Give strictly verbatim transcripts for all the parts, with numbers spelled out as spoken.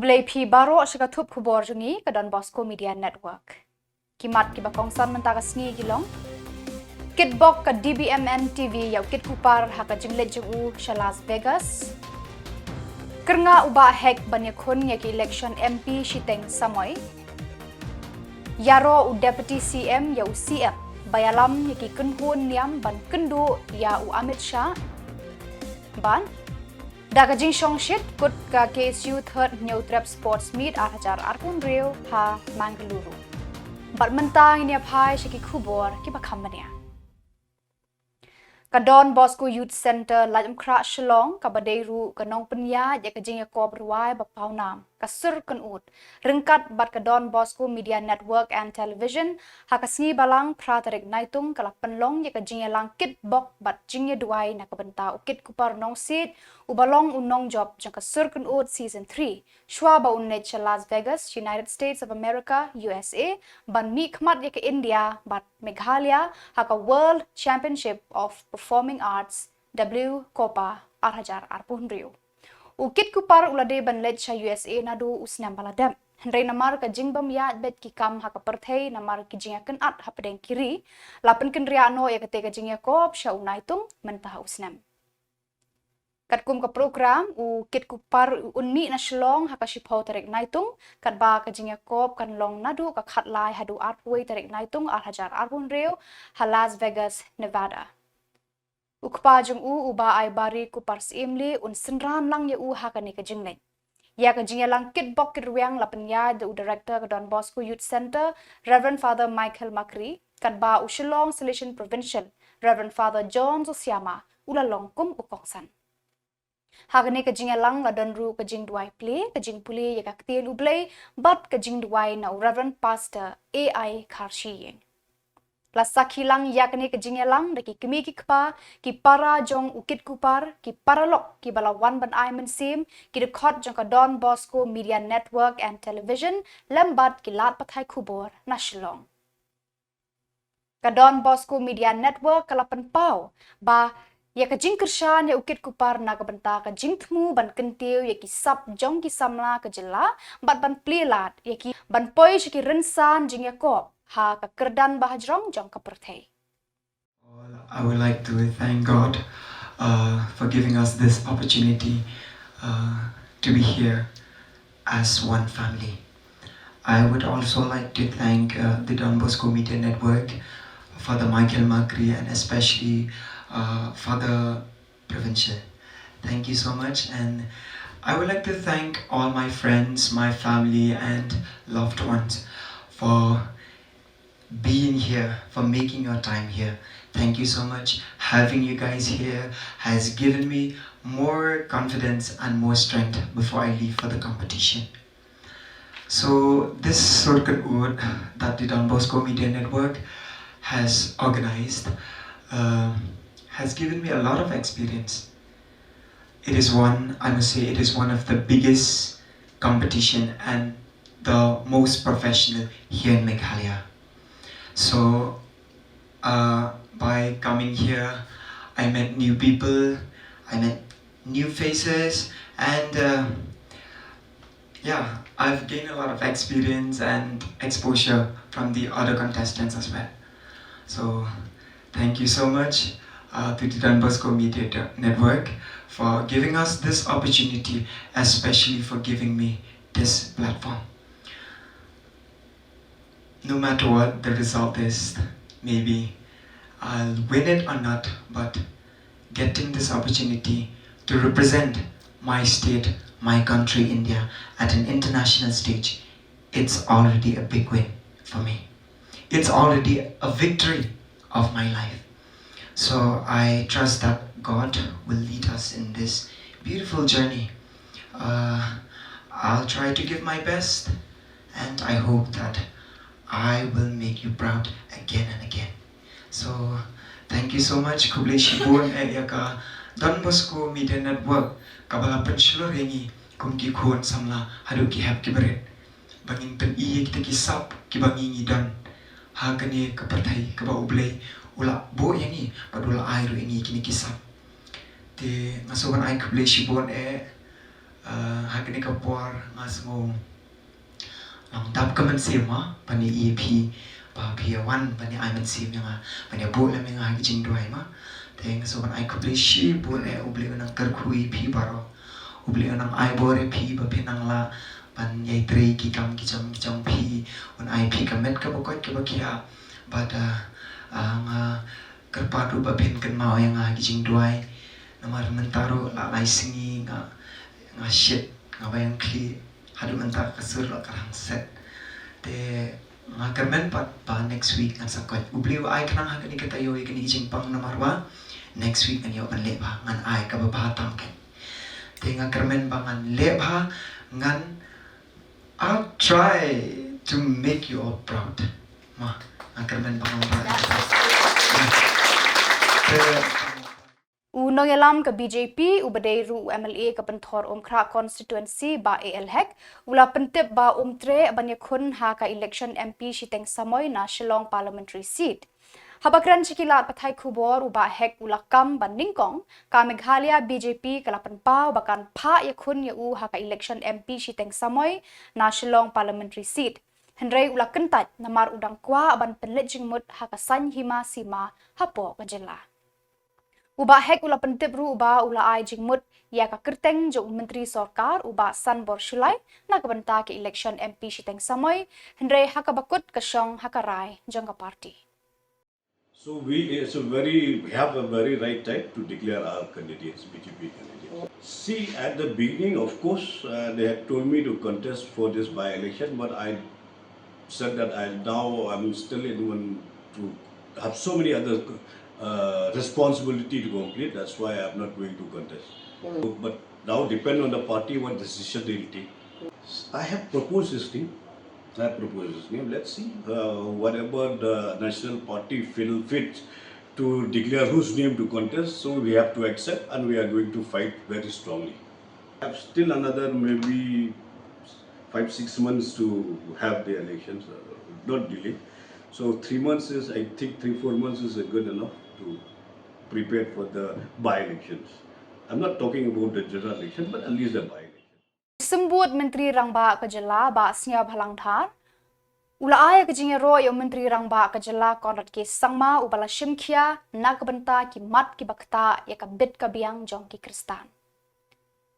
Khublei phi baroh sha ka thup khubor jong ngi ka Don Bosco Media Network. Ki mat kiba kongsan mynta ka sngi ki long: Kitbok ka D B M N T V ïa u kitkhupar ha ka jingleit jong u sha Las Vegas. Kyrngah u Bah Hek ban ïakhun ïa ki election M P shiteng samoi. Ïaroh u Deputy C M ïa u C M ba ïalam ïa ki kynhun niam ban kynduh ïa u Amit Shah. Bad da ka jingshongshit kut ka K S U Third Hynñiewtrep Sports Meet ar hajar arphew hynriew ha Mangaluru. Bad mynta ngin ïa phai sha ki khubor kiba kham bniah. Ka Don Bosco Youth Centre Laitumkhrah Shillong, kaba dei ruh ka nongpynïaid ïa ka jingïakop rwai ba pawnam, ka Sur Kynnoh, ryngkat bad ka Don Bosco Media Network and Television, ha ka sngi Balang phra tarik Naitung ka la pynlong ïa ka jingïalang kitbok bad jingïaduwai na ka bynta u kitkhupar nongsiej uba long u nongjop jong ka Sur Kynnoh Season three, shwa ba un leit sha Las Vegas, United States of America, U S A, ban mihkhmat ïa ka India bad Meghalaya ha ka World Championship of Performing Arts, W COPA, ar hajar arphew hynriew. U kitkhupar u la dei ban leit sha U S A naduh u snem ba la dep, hynrei namar ka jingbym ïaid beit ki kam ha ka pyrthei namar ki jingïakynad hapdeng ki ri, la pynkynriah noh ïa kata ka jingïakop sha u Naitung mynta u snem. Katkum ka program, u kitkhupar un mih na Shillong ha ka shiphew tarik Naitung, katba ka jingïakop kan long naduh ka khatlai haduh arphew wei tarik Naitung ar hajar arphew hynriew ha Las Vegas, Nevada. U kpa jong u, u Bah Aibari Kupar Syiemlieh, un synran lang ïa u ha kane ka jingleit. Ïa ka jingïalang kitbok kitrwiang la pynïaid da u Director ka Don Bosco Youth Centre, Reverend Father Michael Makri, katba u Shillong Salesian Provincial, Reverend Father John Zosiama, u la long kum u kongsan. Ha kane ka jingïalang la don ruh ka jingduwai plie, ka jingpule ïa ka ktien U Blei, bad ka jingduwai na u Reverend Pastor A I Kharshiing. La sakhi lang ïa kane ka jingïalang da ki kmie ki kpa, ki para jong u kitkhupar, ki paralok kiba la wan ban ai mynsiem, ki dkhot jong ka Don Bosco Media Network and Television, lem bad ki lad pathai khubor na Shillong. Ka Don Bosco Media Network ka la pynpaw ba ïa ka jingkyrshan ïa u kitkhupar na ka bynta ka jingthmu ban kyntiew ïa ki sap jong ki samla ka jylla, bad ban plie lad ïa ki ban poi sha ki rynsan jingïakop ha ka kyrdan ba hajrong jong ka pyrthei. All, I would like to thank God uh, for giving us this opportunity uh, to be here as one family. I would also like to thank uh, the Don Bosco Media Network, Father Michael Makri, and especially uh, Father Provincial. Thank you so much. And I would like to thank all my friends, my family, and loved ones for being here, for making your time here. Thank you so much. Having you guys here has given me more confidence and more strength before I leave for the competition. So this Sur Kynnoh that the Don Bosco Media Network has organized uh, has given me a lot of experience. It is one, I must say, it is one of the biggest competition and the most professional here in Meghalaya. So uh, by coming here, I met new people, I met new faces, and uh, yeah, I've gained a lot of experience and exposure from the other contestants as well. So thank you so much uh, to the Don Bosco Media Network for giving us this opportunity, especially for giving me this platform. No matter what the result is, maybe I'll win it or not, but getting this opportunity to represent my state, my country, India, at an international stage, it's already a big win for me. It's already a victory of my life. So I trust that God will lead us in this beautiful journey. Uh, I'll try to give my best, and I hope that I will make you proud again and again. So thank you so much. Khublei shibun eh ïa ka Don Bosco Media Network kaba la pynshlur ïa ngi kum ki khun samla haduh ki hep ki barit ba ngin pyni ïa kita ki sap kiba ngi ngi don ha kane ka pyrthei kaba U Blei u la buh ïa ngi bad u la ai ruh ïa ngi kine ki sap. Te nga sngewbha ban ai khublei shibun eh uh, ha Kane ka por nga sngew long dap ka mynsiem ma, ban ïa ïa phi, ba phi ïa wan ban ïa ai mynsiem ïa nga, ban ïa buh lem ïa nga ha ki jingduwai ma. Te nga sngew ban ai khublei shibun eh, U Blei un nang kyrkhu ïa phi baroh. U Blei un nang ai bor ïa phi ba phin nang lah ban ïai trei ki kam ki jam ki jong phi, un ai phi ka met kaba koit kaba khiah. Bad ah, ah, nga kyrpad ruh ba phin kynmaw ïa nga ha ki jingduwai. Namar mynta ruh la lai sngi nga, nga shit, nga ba ïeng khlieh. Haduh mynta ka sur la ka rang set. Te nga kyrmen pat ba next week ngan sa koit. U Blei u ai khnang ha kane ka taïew ïa kane ka jingpang namar ba next week ngan ïoh ban leh bha, ngan ai kaba bha tam kein. Te nga kyrmen ba ngan leh bha, ngan, I'll try to make you all proud. Ma, nga kyrmen ba ngan bha. Te U nongïalam ka B J P, uba dei ruh u M L A ka Pynthor Umkhrah constituency, Bah A L Hek, u la pyntip ba um treh ban ïakhun ha ka election M P shiteng samoi na Shillong Parliamentary Seat. Haba kren sha ki lad pathai khubor, u Bah Hek u la kam ba nyngkong ka Meghalaya B J P ka la pynpaw ba kan phah ïakhun ïa u ha ka election M P shiteng samoi na Shillong Parliamentary Seat. Hynrei u la kyntait namar u dang kwah ban pynleit jingmut ha ka saiñ hima sima hapoh ka jylla. U Bah Hek u la pyntip ruh ba u la ai jingmut ïa ka kyrteng jong u Myntri Sorkar, u Bah Sanbor Shullai, na ka bynta ka election M P shiteng samoi, hynrei ha kaba kut ka shong ha ka rai jong ka party. So we, it's a very, we have a very right time to declare our candidates, B J P candidates. See, at the beginning, of course, uh, they had told me to contest for this by-election, but I said that I now, I'm still in one to have so many other uh, responsibility to complete. That's why I'm not going to contest. But now depend on the party what decision they'll take. I have proposed this thing. I have proposed this name. Let's see uh, whatever the national party feel fit to declare whose name to contest. So we have to accept, and we are going to fight very strongly. I have still another maybe five, six months to have the elections, uh, not delay. So three months is, I think, three, four months is good enough to prepare for the by-elections. I'm not talking about the general election, but at least the by-election. Symbud Myntri Rangbah ka jylla, Bah Sniawbhalang Dhar, u la ai ka jingïaroh ïa u Myntri Rangbah ka jylla, Conrad K Sangma, uba la shim khia na ka bynta ki mat kiba ktah ïa ka bit ka biang jong ki Khristan.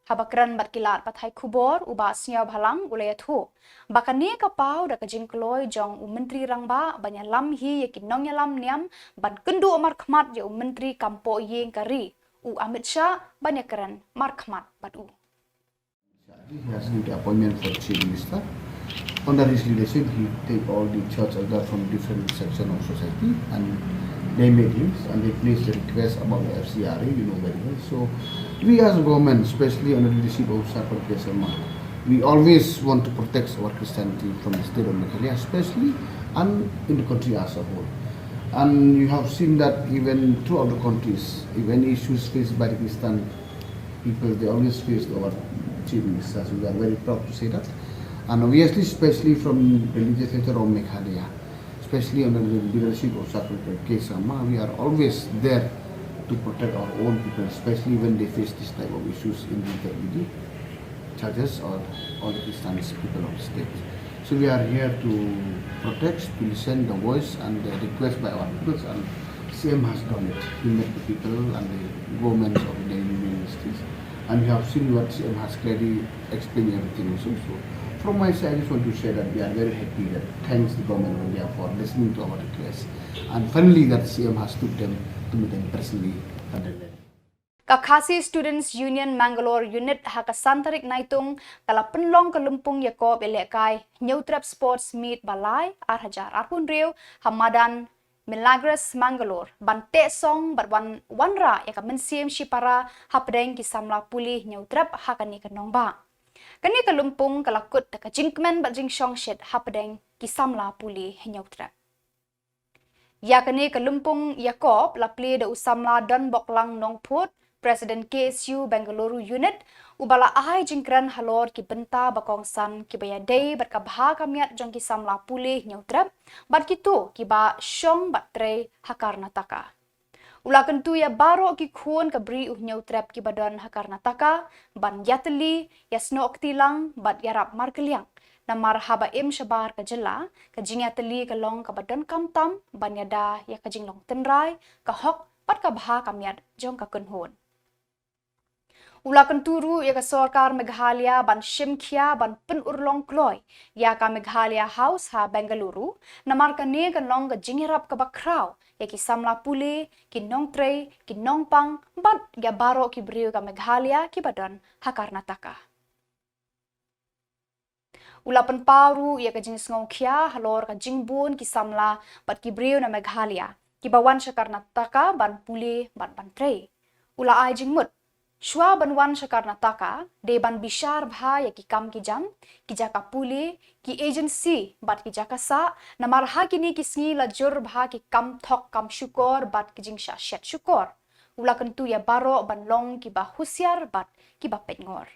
Haba kren bad ki lad pathai khubor, u Bah Sniawbhalang u la ïathuh ba kane ka paw da ka jingkloi jong u Myntri Rangbah ban ïalam hi ïa ki nongïalam niam ban kynduh markhmat ïa u Myntri kam poh ïing ka ri, u Amit Shah, ban ïakren markhmat bad u. He has given the appointment for Chief Minister. Under his leadership, he take all the church elder from different section of society, and they made him, and they placed the request about the F C R A, you know very well. So we as a government, especially under the leadership of Sir Conrad K Sangma, we always want to protect our Christianity from the state of Meghalaya, especially and in the country as a whole. And you have seen that even throughout the countries, if any issues faced by the Christian people, they always face our Chief Minister. So we are very proud to say that. And obviously, especially from the legislature of Meghalaya, especially under the leadership of Sir Conrad K Sangma, we are always there to protect our own people, especially when they face this type of issues in the, with the churches or all the Christian people of the state. So we are here to protect, to listen the voice and the request by our people, and C M has done it. He met the people and the governments of the Union ministries, and we have seen what C M has clearly explained everything also. So from my side, I just want to say that we are very happy that thanks the government of India for listening to our request, and finally that C M has took them to meet them personally. Ka Khasi Students Union Mangalore Unit ha ka san tarik Naitung ka la pynlong ka lympung ïakob ïalehkai Hynñiewtrep Sports Meet ba lai, ar hajar arphew hynriew, ha madan Milagres Mangalore, ban teh song bad wan, wanrah ïa ka mynsiem shipara hapdeng ki samla pule Hynñiewtrep ha kane ka nongbah. Kane ka lympung ka la kut da ka jingkmen bad jingshongshit hapdeng ki samla pule Hynñiewtrep. Ïa kane ka lympung ïakob la plie da u samla Donboklang Nongphut, President K S U Bengaluru Unit, uba la ai jingkren halor ki bynta ba kongsan kiba ïadei bad ka bha ka miat jong ki samla pule Hynñiewtrep, bad kito kiba shong bad trei ha Karnataka. U la kyntu ïa baroh ki khun ka Bri U Hynñiewtrep kiba don ha Karnataka ban ïatylli, ïasnoh kti lang bad ïarap markylliang, namar haba im shabar ka jylla, ka jingïatylli ka long kaba donkam tam ban ïada ïa ka jinglong tynrai, ka hok bad ka bha ka miat jong ka kynhun. U la kyntu ruh ïa ka sorkar Meghalaya ban shim khia ban pynurlong kloi ïa ka Meghalaya House ha Bengaluru, namar kane kan long ka jingïarap kaba khraw ïa ki samla pule, ki nongtrei, ki nongpang bad ïa baroh ki briew ka Meghalaya kiba don ha Karnataka. U la pynpaw ruh ïa ka jingsngewkhia halor ka jingbun ki samla bad ki briew na Meghalaya kiba wan sha Karnataka ban pule bad ban trei. U la ai jingmut, shuwa ban wan sha Karnataka, dei ban bishar bha ïa ki kam ki jam, ki jaka pule, ki agency bad ki jaka sah, namar ha kine ki sngi la jur bha ki kam thok kam shukor bad ki jingshah shet shukor. U la kyntu ïa baroh ban long kiba husiar bad kiba peitngor.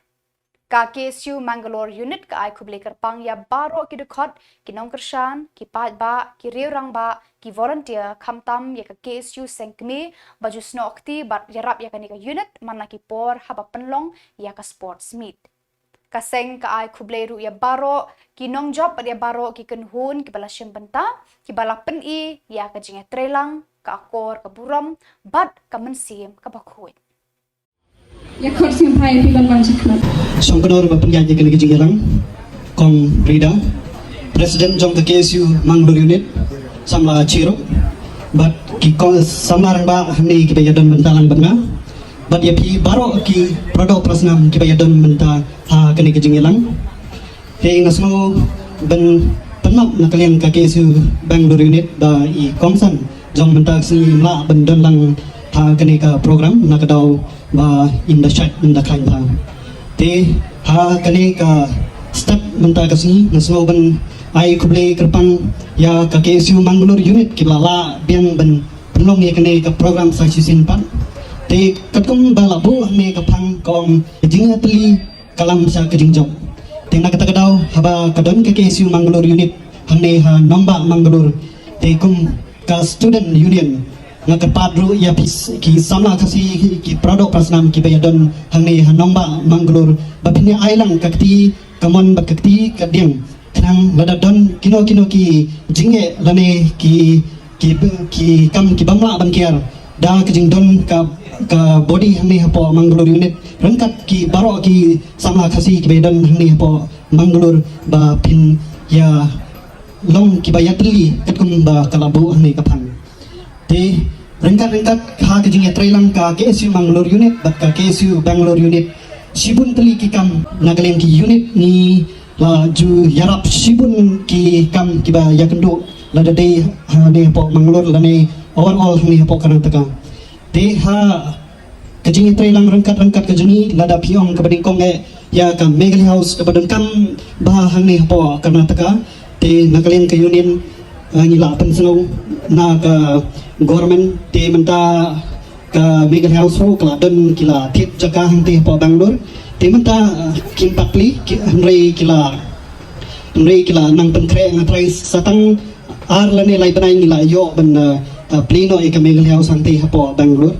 Ka K S U Mangalore Unit ka ai khublei kyrpang ïa baroh ki dkhot, ki nongkyrshan, ki paidbah, ki riew rangbah, ki volunteer, khamtam ïa ka K S U seng kmie ba ju snoh kti bad ïarap ïa kane ka unit man la ki por haba pynlong ïa ka sports meet. Ka seng ka ai khublei ruh ïa baroh ki nongjop bad ïa baroh ki kynhun kiba la shim bynta, kiba la pyni ïa ka jingïatreilang, ka akor ka burom bad ka mynsiem kaba khuid. Ïa khot sngewbha ïa phi ban wan sha khmat. Shongknor ba pynïaid ïa kane ka jingïalang, Kong Rida, President jong ka K S U Mangalore Unit, samla Chiro, bad ki kong samla rangbah hangne kiba ïadon bynta lang bad nga, bad ïa phi baroh ki para doh para snam kiba ïadon bynta ha kane ka jingïalang. Te nga sngew ban pynlap na ka liang ka K S U Bangalore Unit ba i kongsan jong mynta ka sngi im lah ban don lang ha kane ka program na ka daw ba im da shait im da khlaiñ bha. Te ha kane ka step mynta ka sngi nga sngew ban ai khublei kyrpang ïa ka K S U Mangalore Unit kiba la lah biang ban pynlong ïa kane ka program sa shisien pat. Te katkum ba la buh hangne ka phang ka ong ka jingïatylli ka lam sha ka jingjop. Te na kata ka daw haba ka don ka K S U Mangalore Unit hangne ha nongbah Mangalore, te kum ka student union nga kyrpad ruh ïa phi ki samla Khasi, ki para doh para snam kiba ïadon hangne ha nongbah Mangalore ba phin ïa ai lang ka kti kamon bad ka kti kadiang. Khnang lada don kino kino ki jingeh lane ki ki ki kam ki bym lah ban kiar da ka jingdon ka ka body hangne hapoh Mangalore Unit ryngkat ki baroh ki samla Khasi kiba don hangne hapoh Mangalore ba phin ïa long kiba ïatylli katkum ba ka la buh hangne ka phang. Te ryngkat ryngkat ha ka jingïatreilang ka K S U Mangalore Unit bad ka K S U Bangalore Unit, shibun tylli ki kam na ka liang ki unit ngi la ju ïarap shibun ki kam kiba ïakynduh lada dei hangne hapoh Mangalore lane overall hangne hapoh Karnataka. Te ha ka jingïatreilang ryngkat ryngkat ka jong ngi, lada phi ong kaba nyngkong eh ïa ka Meghalaya House kaba donkam bha hangne hapoh Karnataka, te na ka liang ka union, eh, ngi la pynsngew na ka government, te mynta ka Meghalaya House ruh ka la don ki la thied jaka hangtei hapoh Bangalore. Te mynta, eh, kim pat plie, ki, hynrei ki la, hynrei ki la nang pynkhreh, nga trai sa tang ar lane lai bnai ngi la ïoh ban, eh, eh, plie noh ïa ka Meghalaya House hangtei hapoh Bangalore.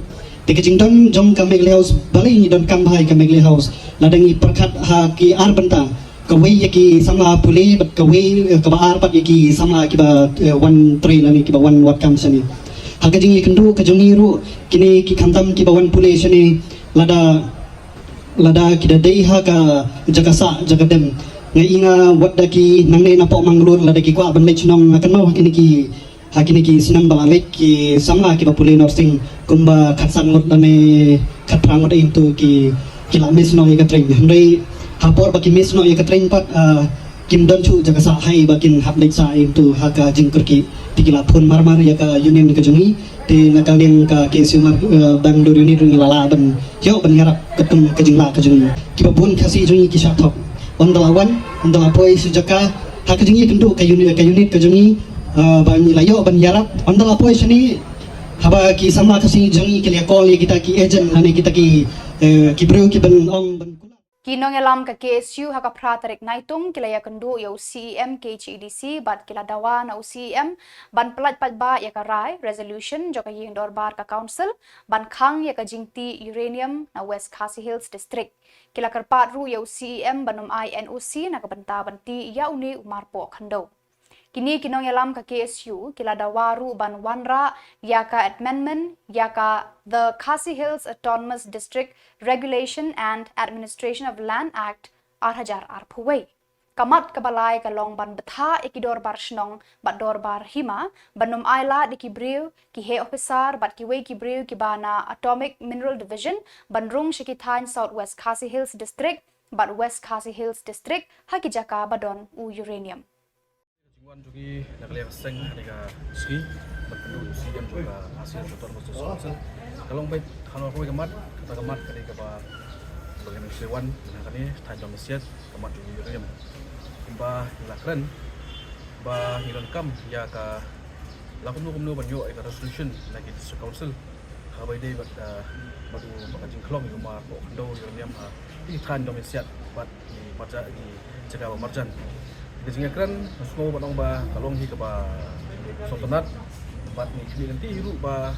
Te ka jingdon jong ka Meghalaya House, balei ngi donkam bha ïa ka Meghalaya House? Lada ngi pyrkhat ha ki ar bynta, kawei ïa ki samla pule bad kawei, eh, kaba ar pat ïa ki samla kiba, eh, wan trei lane kiba wan wad kam shane. Ha ka jingïakynduh ka jong ngi ruh, kine ki khamtam kiba wan pule shane, lada, lada ki da dei ha ka jaka sah jaka dem, nga i nga wat da ki nangne napoh Mangalore lada ki kwah ban leit shnong, nga kynmaw ha kine ki ha kine ki snem ba la leit ki samla kiba pule nursing kumba khatsan ngut lane khatphra ngut, eh, to ki, ki la miss noh ïa ka train. Hynrei ha por ba ki miss noh ïa ka train pat, ah, kim don shuh jaka sah, haei ba kin hap leit sah, eh, to ha ka jingkyrkieh. Te ki la phone mar mar ïa ka union ka jong ngi, te na ka liang ka K S U mar, eh, Bangalore unit ruh ngi la lah ban ïoh ban ïarap katkum ka jinglah ka jong ngi. Kiba bun Khasi jong ngi ki shah thok. Ynda la wan, ynda la poi sha jaka, ha ka jingïakynduh ka unit, ka unit ka jong ngi, ah, ba ngi la ïoh ban ïarap. Ynda la poi shane, haba ki samla Khasi jong ngi ki la call ïa kita ki agent lane kita ki, eh, ki briew kiban ong ban Ki nongïalam ka K S U ha ka phra tarik Naitung ki la ïakynduh ïa u C E M K H A D C bad ki la dawa na u C E M ban pyllait paidbah ïa ka rai resolution jong ka ïingdorbar ka council ban khang ïa ka jingtih uranium na West Khasi Hills District. Ki la kyrpad ruh ïa u C E M ban ym ai N O C na ka bynta ban tih ïa une u marpoh khyndew. Kine ki nongïalam ka K S U ki la dawa ruh ban wanrah ïa ka amendment ïa ka The Khasi Hills Autonomous District Regulation and Administration of Land Act ar hajar arphew wei. Ka mat kaba lai ka long ban bthah ïa ki dorbar shnong bad dorbar hima ban ym ai lad ïa ki briew, ki heh officer bad kiwei ki briew kiba na Atomic Mineral Division ban rung sha ki thaiñ South West Khasi Hills District bad West Khasi Hills District ha ki jaka ba don u uranium. Jingwan jong ngi na ka liang ka seng ha kane ka sngi ban pynduh ïa u C E M jong ka Khasi Hills Autonomous District Council ka long beit hano kawei ka mat, kata ka mat ka dei kaba ba ngi wan na kane thaiñ Dong Mesiat, ka mat jong ngi uranium. Kumba ngi la kren ba ngi donkam ïa ka la kumno kumno ban ïoh ïa ka resolution na ki District Council ha kaba ïadei bad, ah, bad u, bad ka jingkhlong ïa u marpoh khyndew uranium ha ki thaiñ Dong Mesiat bad ki marjan, ki jaka ba marjan. Ka jingïakren nga sngew ban ong ba ka long hi kaba sngewtynnat bad ngi khmih lynti hi ruh ba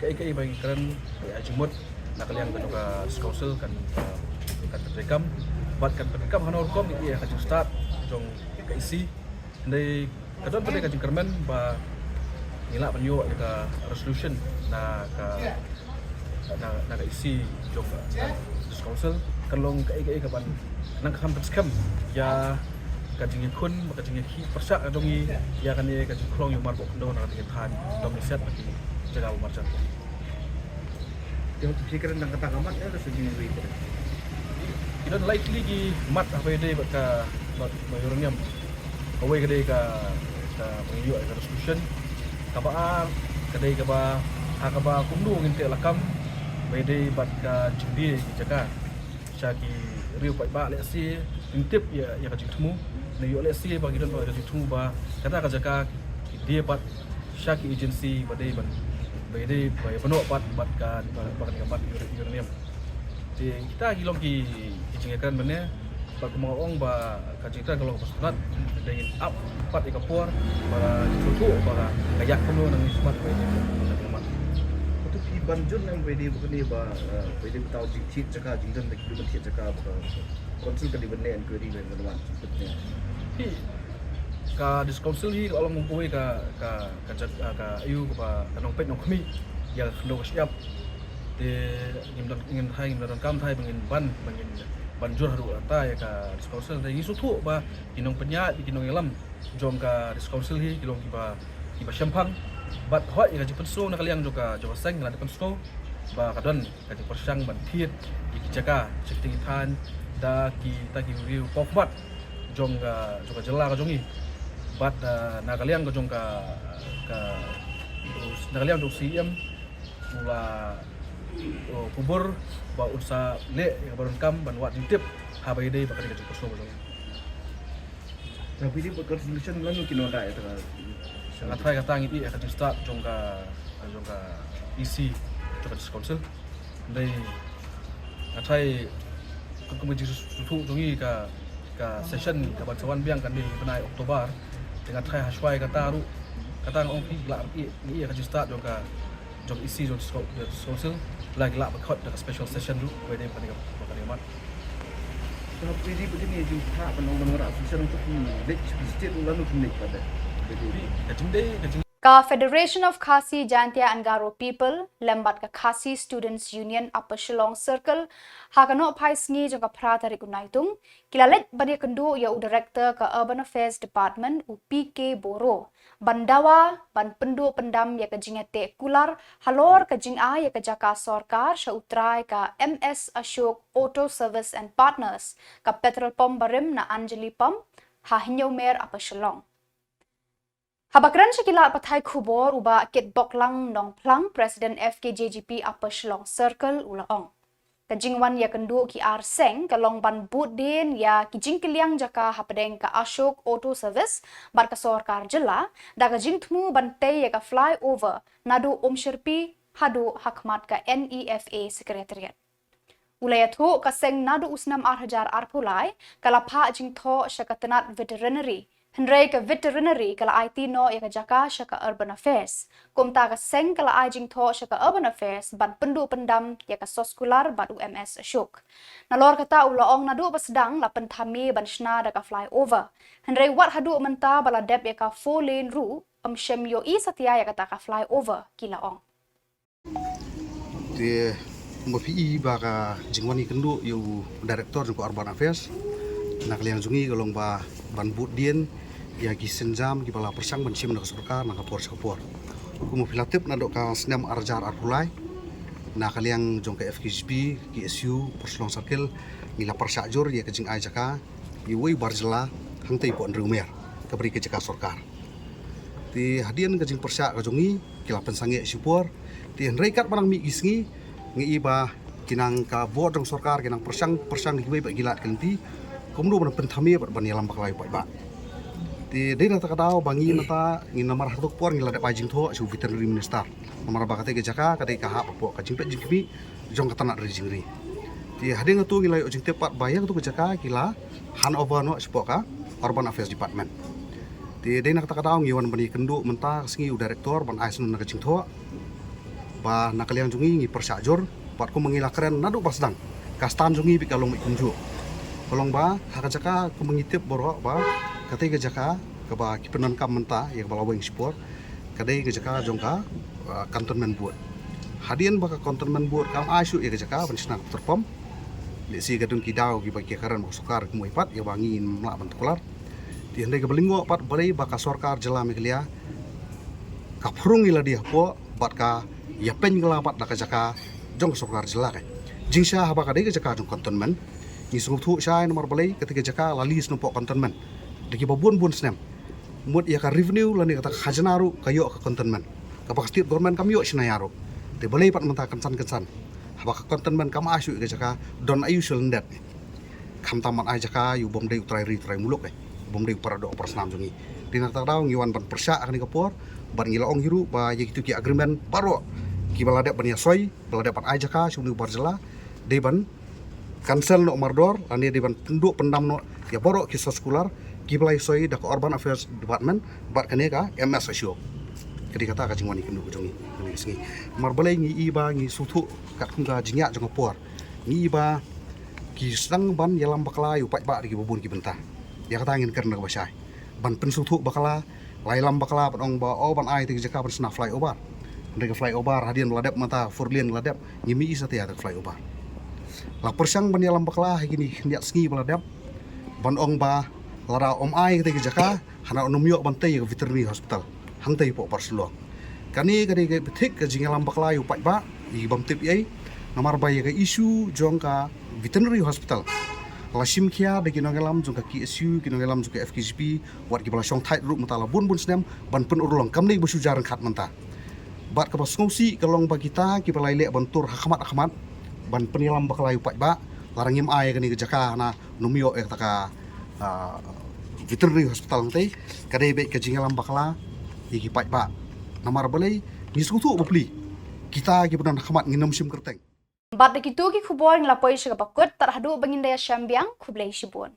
kaei kaei ba ngi kren, kaei jingmut na ka liang ka jong ka District Council kan, ah, kan treikam bad kan treikam hano rukom ïa ka jingstad jong ka E C. Hynrei ka don pat ka jingkyrmen ba ngi lah ban ïoh ïa ka resolution na ka, na, na ka E C jong ka District Council. Kan long kaei kaei kaban nang kham pynskhem ïa ka jingïakhun bad ka jingïakhih pyrshah ka jong ngi ïa kane ka jingkhlong ïa u marpoh khyndew na ka thaiñ Dong Mesiat bad ki jaka ba marjan. Te hot phi kren tang kata ka mat ne, ka shu jingïarap kren? Ki don lai tylli ki mat haba ïadei bad ka, bad, bad uranium. Kawei ka dei ka, ka pynïoh ka resolution. Kaba ar ka dei kaba ha kaba kumno ngin teh lakam ba ïadei bad ka jingdie ki jaka sha ki riew paidbah lehse ngin tip ïa, ïa ka jingthmu. Ne ïoh lehse ba ki don ba ka jingthmu ba kata ka jaka ki die pat sha ki agency ba dei ban, ba dei ba ïa bynnoh pat bad ka, ba, ba ka mat ur-, uranium. Te kita ki long ki, ki jingïakren mynne, bad kumba nga ong ba ka jingïakren ka long kaba sngewtynnat, dei ngin ap pat ïa ka por ba ka jingthoh ba ka ïaid kumno na ngi smat ba ïa ka mat. Kato phi ban jur ne em ba ïa ba kane ba, eh, ba ïa ba tau jingthied jaka, jingdon da ki ban thied jaka ba ka council ka dei ban leh inquiry ba ïa ban wan. Phi Ka District Council hi ka long kawei ka, ka, ka jaka, ka, aïu, kaba ka nongpeit nongkhmih ïa ka khyndew ka shyiap. Te ngim don, ngim tharai, ngim don kam tharai ba ngin ban, ba ngin ban jur haduh katta ïa ka District Council. Te ngi sngewthuh ba ki nongpynïaid, ki nongïalam jong ka District Council hi ki long kiba, kiba shemphang. Bad hooid ïa ka jingpynsngew na ka liang jong ka, jong ka seng, la dei pynsngew ba ka don ka jingpyrshang ban thied ïa ki jaka sha ki thaiñ da kita ki riew paw khmat jong ka, jong ka jylla ka jong ngi. Bad, ah, na ka liang ka jong ka, ka, na ka liang jong C E M u la, oh, kubur ba un sa leh ïa kaba donkam ban wad jingtip haba ïadei bad ka dei ka jingpynsngew ka jong ngi. Te phi dei bad ka resolution lano ki nongda ïa ka. Nga tharai kata ngi ïa ka jingstad jong ka, jong ka E C jong ka District Council. Hynrei nga tharai ka, ka jingsutu jong ngi ka, ka session kaban sa wan biang kan dei bnai October. Te nga tharai hashwa kata ruh, kata nga ong phi la ïa, ïa ka jingstad jong ka jong E C jong District, jong District Council, la ki lah ban khot da ka special session ruh, kawei dei ba kane ka, ba kane ka mat. Te haba phi dei ba kine jingpynbna ban ong ban wanrah session ruh phi leit state ruh lano phi leit pat de. Ka jingdei, ka jing- Ka Federation of Khasi Jaintia and Garo People lem bad ka Khasi Students Union Upper Shillong Circle ha ka nohphai sngi jong ka phra tarik u Naitung ki la leit ban ïakynduh ïa u Director ka Urban Affairs Department u P K Boro ban dawa ban pynduh pyndam ïa ka jingïateh kular halor ka jingai ïa ka jaka sorkar sha u trai ka M S Ashok Auto Service and Partners, ka petrol pump barim na Anjali Pump ha Hynñiewmer, Upper Shillong. Haba kren sha ki lad pathai khubor u Bah Kitboklang Nongphlang, President F K J G P Upper Shillong Circle u la ong, ka jingwan ïakynduh ki ar seng ka long ban bud dien ïa ki jingkylliang jaka hapdeng ka Ashok Auto Service bad ka sorkar jylla da ka jingthmu ban tei ïa ka flyover naduh Umshyrpi haduh ha khmat ka N E F A Secretariat. U la ïathuh ka seng naduh u snem ar hajar arphew lai ka la phah jingthoh sha ka tnat veterinary. Hynrei ka veterinary ka la aiti noh ïa ka jaka sha ka urban affairs. Kumta ka seng ka la ai jingthoh sha ka urban affairs ban pynduh pyndam ïa ka soskular bad u M S Ashok. Nalor kata u la ong naduh ba sdang la pynthame ban shna da ka flyover. Hynrei wat haduh mynta ba la dep ïa ka four lane ruh, ym shym ïohi satia ïa kata ka flyover, ki la ong. Te kumba phi i ba ka jingwan ïakynduh ïa u director jong ka urban affairs na ka liang jong ngi ka long ba ban bud dien ïa ki sienjam kiba la pyrshang ban shim na ka sorkar na ka por sha ka por. Kumba phi la tip naduh ka snem ar hajar arphew lai na ka liang jong ka F K G P, K S U, Pyrshang Circle, ngi la pyrshah jur ïa ka jingai jaka ïa uwei u bar jylla hangtei hapoh Hynriewmer kaba dei ka jaka sorkar. Te hadien ka jingpyrshah ka jong ngi ki la pynsangeh shipor. Te hynrei katba nang mih ki sngi ngi i ba ki nang ka bor jong sorkar ki nang pyrshang pyrshang kiwei pat ki lad ki lynti kumno ban pynthame bad ban ïalam bakla ïa u paidbah. Te dei na kata ka daw ba ngi mynta ngi namar ha kato ka por ngi la dep ai jingthoh sha u veterinary minister. Namar ba katei ka jaka ka dei ka hap hapoh ka jingpeit jingkhmih jong ka tnat ri jingri. Te hadien kato ngi la ïoh jingtip pat ba ïa kato ka jaka ki la hand over noh shapoh ka urban affairs department. Te dei na kata ka daw ngi wan ban ïakynduh mynta ka sngi u director ban ai sngewbha na ka jingthoh ba na ka liang jong ngi ngi pyrshah jur bad kumba ngi la kren naduh ba sdang ka stand jong ngi bad ka long kumjuh. Ka long ba ha ka jaka kumba ngi tip baroh ba katei ka jaka kaba ki pyndonkam mynta ïa kaba la weng shipor ka dei ka jaka jong ka, uh, cantonment board. Hadien ba ka cantonment board kam ai shuh ïa ka jaka ban shna ka petrol pump. Lehse ka don ki daw kiba ki kren ba ka sorkar ki mut pat ïa ba ngim lah ban tuklar. Te hynrei kaba lyngngoh pat balei ba ka sorkar jylla Meghalaya ka phrung ïa lade hapoh bad ka ïapynkylla pat da ka jaka jong ka sorkar jylla ka. Jingshisha haba ka dei ka jaka jong cantonment ngi sngewthuh shai namar balei katei ka jaka la lease na poh cantonment da kiba bun bun snem. Mut ïa ka revenue lane kata ka khajna ruh ka ïoh ka cantonment kaba ka state government kam ïoh shna ïa ruh. Te balei pat mynta kynsan kynsan haba ka cantonment kam ai shuh ïa ka jaka don aiu shu lyndet. Khamtam ban ai jaka ïa u bym dei u trai ri trai muluk eh bym dei u para doh para snam jong ngi. Te na kata ka daw ngi wan ban pyrshah ha kane ka por bad ngi la ong hi ruh ba ïa kitu ki agreement baroh kiba la dep ban ïa soi ba la dep ban ai jaka sha une u bar jylla dei ban cancel noh mardor lane dei ban pynduh pyndam noh ïa baroh ki soskular kiba la ïa soi da ka urban affairs department bad kane ka M S Ashok. Ka dei kata ka jingwan ïakynduh ka jong ngi kane ka sngi. Namar balei ngi i ba ngi sngewthuh katkum ka jingïaid jong ka por ngi i ba ki sdang ban ïalam bakla ïa u paidbah da kiba bun ki bynta. Ïa kata ngin kren da kaba shai ban pynsngewthuh bakla, la ïalam bakla ban ong ba o ban ai te ka jaka ban shna flyover. Hynrei ka flyover hadien ba la dep mynta four lane la dep ngim i satia te ka flyover. La pyrshang ban ïalam bakla ha kine ki khyndiat sngi ba la dep ban ong ba lada ym ai te ka jaka hana nym ïoh ban tei ïa ka veterinary hospital hangtei hapoh Upper Shillong. Kane ka dei ka bthik ka jingïalam bakla ïa u paidbah ïa ki bym tip ei namar ba ïa ka issue jong ka veterinary hospital la shim khia da ki nongïalam jong ka K S U ki nongïalam jong ka F K G P wat kiba la shong thait ruh mynta la bun bun snem ban pynurlong kam dei ba shu jar ryngkat mynta. Bad kaba sngewsih ka long ba kita kiba la ïaleh ban tur ha khmat ha khmat ban pynïalam bakla ïa u paidbah lada ngim ai kane ka jaka hana nym ïoh ïa kata ka veterinary hospital hangtei ka dei beit ka jingïalam bakla ïa ki paidbah. Namar balei ngi sngewthuh bapli kita kiba don ha khmat ngin nym shim kyrteng. Bad da kitu ki khubor ngi la poi sha kaba kut tad haduh ba ngin da ïashem biang khublei shibun.